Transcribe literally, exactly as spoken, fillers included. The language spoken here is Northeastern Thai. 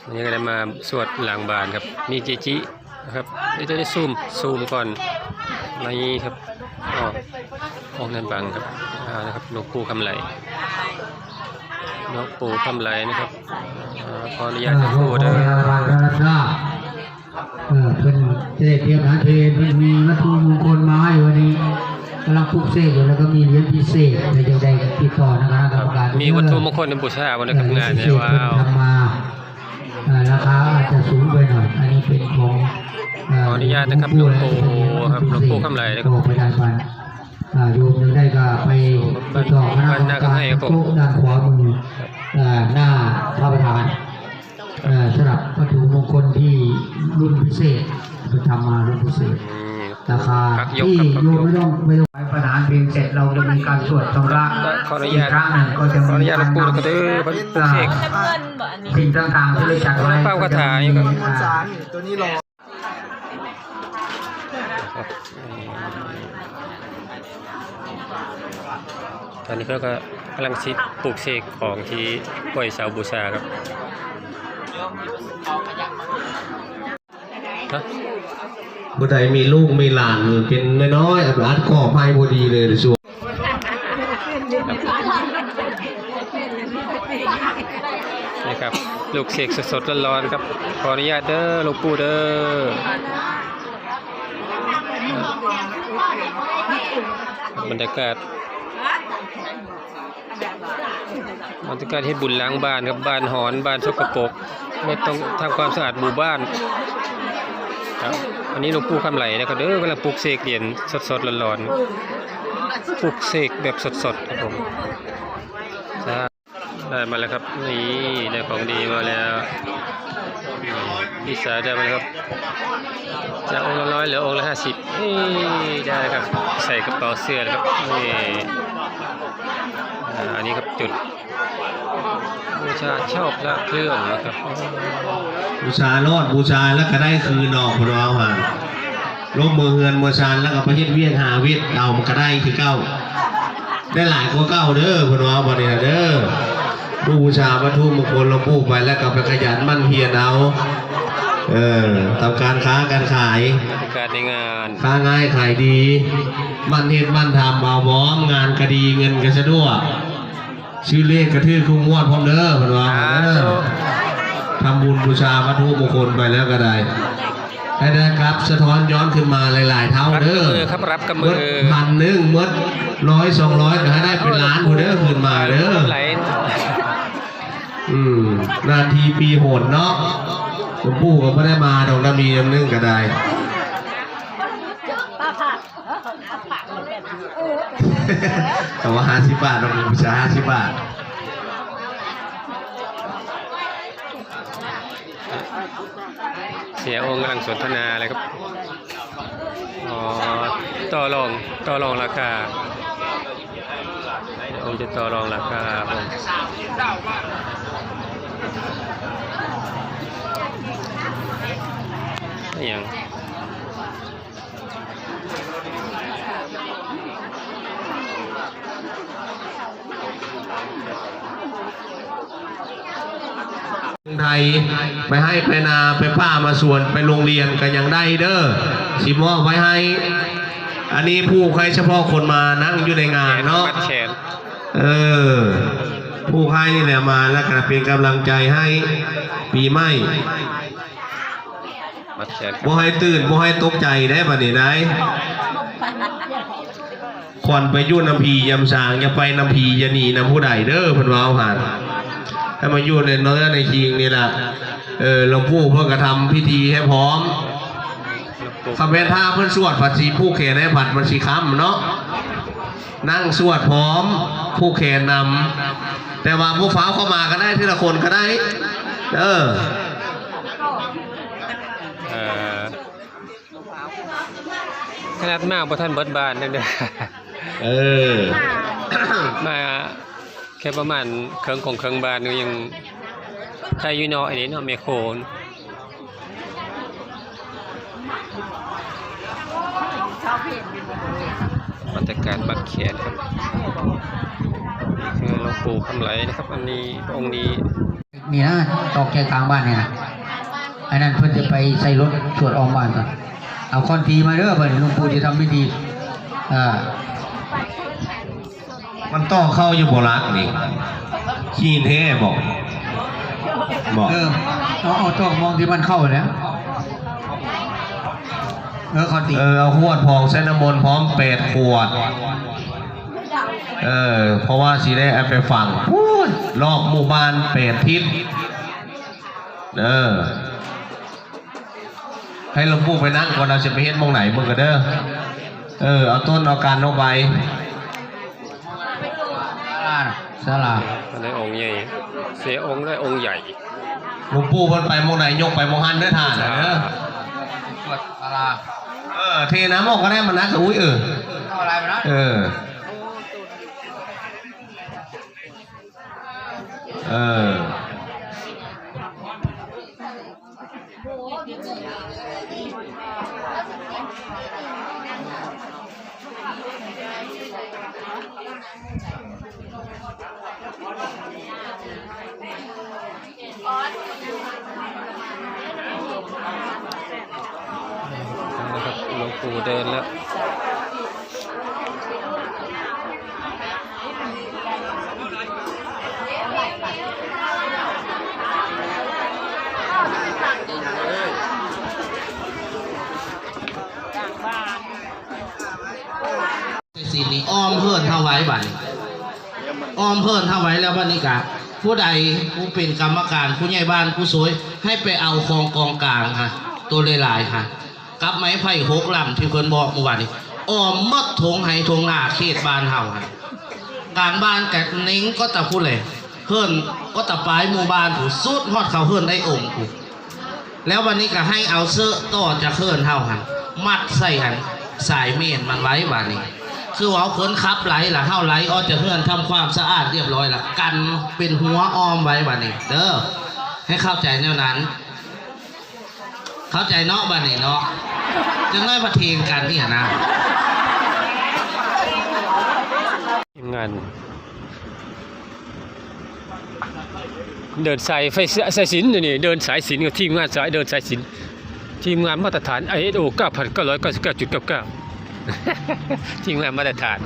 วันนี้ก็ได้มาสวดล้างบาตรครับ มีเจจินะครับ เดี๋ยวจะได้ซูม ซูมก่อน นี่ครับ อ๋อ ห้องนั้นบังครับ อ่า นะครับ หลวงปู่คำไหล หลวงปู่คำไหลนะครับ อ่า ขออนุญาตหลวงปู่เด้อ เออ เพิ่นจะได้เตรียมหาเพลง เพิ่นมีวัตถุมงคลมาให้วันนี้ กำลังปลุกเสกอยู่ แล้วก็มีเหรียญพิเศษ เดี๋ยวจะได้ติดต่อนะคณะกรรมการ มีวัตถุมงคลในบูชาวันนี้ครับ งานเนี่ย เออ เหรียญพิเศษ ว้าว เพิ่นทำมา อ่า ราคาอาจจะสูงไปหน่อย อันนี้เป็นของ อ่า ขออนุญาตนะครับ หลวงปู่ครับ หลวงปู่คำไหลนะครับ ก็ไปได้ไป อ่า โยมยังได้ก็ไปติดต่อคณะกรรมการโต๊ะด้านขวามือ อ่า หน้าพระประธาน อ่า สำหรับวัตถุมงคลที่รุ่นพิเศษ ไปทำมารุ่นพิเศษ อืม ราคา พักยก ที่ ครับ พักยก โยมไม่ต้อง ไม่ต้อง ประธานเพลงเสร็จ เราจะมีการสวดชำระ ขออนุญาต อีกครั้งหนึ่ง ก็จะมี ขออนุญาตหลวงปู่ การนำ นะครับเด้อ พระปลุกเสก อ่า สิ่งต่างๆ ที่ได้จัดไว้ เป้าคาถาอยู่ครับ ก็จะมี อ่า ตัวนี้รอ ครับ ตอนนี้เขาก็กำลังสิปลุกเสกของที่ปล่อยเสาบูชาครับ ฮะ ผู้ใดมีลูกมีหลานเป็นน้อยๆ อัดกรอบให้พอดีเลยช่วง นี่ครับ ปลุกเสกสดๆ ร้อนๆ ครับ ขออนุญาตเด้อ หลวงปู่เด้อ บรรยากาศ บรรยากาศเฮ็ดบุญล้างบ้านครับ บ้านฮ้อน บ้านสกปรก ไม่ต้องทำความสะอาดหมู่บ้านครับ อันนี้หลวงปู่คำไหลนะครับเด้อ กำลังปลุกเสกเหรียญสดๆ ร้อนๆ ปลุกเสกแบบสดๆ ครับผม สา ได้มาแล้วครับ นี่ ได้ของดีมาแล้ว นี่ พี่สาวได้มาแล้วครับ จากองค์ละร้อยเหลือองค์ละห้าสิบ นี่ ได้แล้วครับ ใส่กระเป๋าเสื้อแล้วครับ นี่ อ่า อันนี้ครับ จุดบูชาเช่าพระเครื่องนะครับ บูชาโลด บูชาแล้วก็ได้คืนดอก เพิ่นว่าหั่น ลงมือเฮือนมือซานแล้วก็ไปเฮ็ดเวียกหาเวียกเอามันก็ได้คือเก่า ได้หลายกว่าเก่าเด้อ เพิ่นว่าบัดนี้นะเด้อ บูชาวัตถุมงคลหลวงปู่ไปแล้วก็ไปขยันหมั่นเพียรเอา เออ ทำการค้าการขาย การในงาน ค้าง่ายขายดี หมั่นเฮ็ดหมั่นทำเอา พร้อมงานก็ดี เงินก็สะดวก ซื้อเลขก็ถืกคู่งวดพร้อมเด้อ เพิ่นว่า สาธุ เด้อ ทำบุญบูชาวัตถุมงคลไปแล้วก็ได้ ให้ได้ครับ สะท้อนย้อนขึ้นมาหลายๆ เท่าเด้อ รับกับมือครับ รับกับมือ เมิดพันหนึ่ง เมิดร้อย สองร้อย ก็ให้ได้เป็นล้านพุ้นเด้อ ขึ้นมาเด้อ ไหล อืม นาทีปีโหดเนาะ หลวงปู่ก็บ่ได้มาดอก นามีน้ำนึ่งก็ได้ แต่ว่าห้าสิบบาท เราบูชาห้าสิบบาท เสียองค์กำลังสนทนาอะไรครับ อ๋อ ต่อรอง ต่อรองราคา เสียองค์จะต่อรองราคาครับผม อหย่าง ไทย ไปไฮ่ไปนา ไปป่ามาสวน ไปโรงเรียนก็ยังได้เด้อ สิมอบไว้ให้ อันนี้ผูกให้เฉพาะคนมานั่งอยู่ในงานเนาะ มัดแขน เออ ผูกให้นี่แหละมา แล้วก็เป็นกำลังใจให้ปีใหม่ มัดแขนครับ บ่ให้ตื่น บ่ให้ตกใจได้บัดนี้ได้ ขวัญไปอยู่นำผียำสาง อย่าไปนำผีอย่าหนีนำผู้ใดเด้อ เพิ่นว่าเอาหั่น ให้มาอยู่ในเนื้อในคิงนี่ล่ะ เออ หลวงปู่เพิ่นก็ทำพิธีให้พร้อม คำแม่นถ้าเพิ่นสวดผัดสีผูกแขนให้ผัดมันสีค้ำเนาะ นั่งสวดพร้อม ผูกแขนนำ แต่ว่าบ่ฟ้าวเข้ามาก็ได้ ทีละคนก็ได้ เออ เอ่อ ขนาดมาบ่ทันเบิดบ้านนั่นเด้อ เออ มาแค่ประมาณเคิ่งของเคิ่งบ้านก็ยังได้อยู่เนาะ อันนี้เนาะ แม่โค บรรยากาศมัดแขนครับ นี่คือหลวงปู่คำไหลนะครับ อันนี้ องค์นี้ นี่นะ ตอกใจกลางบ้านนี่นะ อันนั้นเพิ่นจะไปใส่รถสวดอ้อมบ้านก่อน เอาค้อนตีมาเด้อ บัดนี้หลวงปู่จะทำพิธี อ่า มันต่อเข้าอยู่บ่ลักนี่ ขี้แท้บอกบอก เออ เอาเอาตอกมองที่มันเข้าแล้ว เออเขาตี เออ เอาขวดพองใส่น้ำมนต์พร้อมแปดขวด เออ เพราะว่าสิได้เอาไปฝังพู้นรอบหมู่บ้านแปดทิศ เออ ให้หลวงปู่ไปนั่งก่อน เราจะไปเฮ็ดหม่องไหนมึงก็เด้อ เออ เอาต้นเอาการเอาใบ อ่าสลา อันนี้องค์ใหญ่ เสียองค์ได้องค์ใหญ่ หลวงปู่เพิ่นไปหม่องไหนยกไปหม่องหั้นเด้อท่านเด้อ ตรวจสลา เออ เทน้ำออกก็ได้มันนักอุ้ยเออ เอาอะไรมานะ เออ เออ นะครับหลวงปู่เดินแล้ว สินี่อ้อมเฮิรนเฮาไว้บัดนี้อ้อมเฮิรนเฮาไว้แล้วบัดนี้กะผู้ใดผู้เป็นกรรมการผู้ใหญ่บ้านผู้ซอยให้ไปเอาของกองกลางค่ะ ตัวหลายๆค่ะ กับไม้ไผ่หกลำที่เพิ่นบอกเมื่อวานนี้อ้อมหมดทงไฮ่ทงนาเขตบ้านเฮาค่ะ กลางบ้านกะเน้งก็ตะผู้เลยเฮิรนก็ตะปายหมู่บ้านผู้สุดฮอดเขาเฮิรนได้องค์ผู้ แล้ววันนี้ก็ให้เอาเสื้อต่อจากเฮิรนเฮาหันมัดใส่หันสายเมนมันไว้บาดนี้ คือว่าเพิ่นขับไหลละเฮาไหลออกจากเฮือนทำความสะอาดเรียบร้อยละกันเป็นหัวอ้อมไว้บาดนี้ เด้อให้เข้าใจแนวนั้น เข้าใจเนาะบาดนี้เนาะจังน้อยมาเทงกันนี่หั่นนะ ทีมงาน เดินสายไฟสายสิญจน์นี่ เดินสายสิญจน์กับทีมงานสายเดินสายสิญจน์ ทีมงานมาตรฐาน ไอเอสโอ เก้าพันเก้าร้อยเก้าสิบเก้าจุดเก้าเก้า ทีมงานมาตรฐาน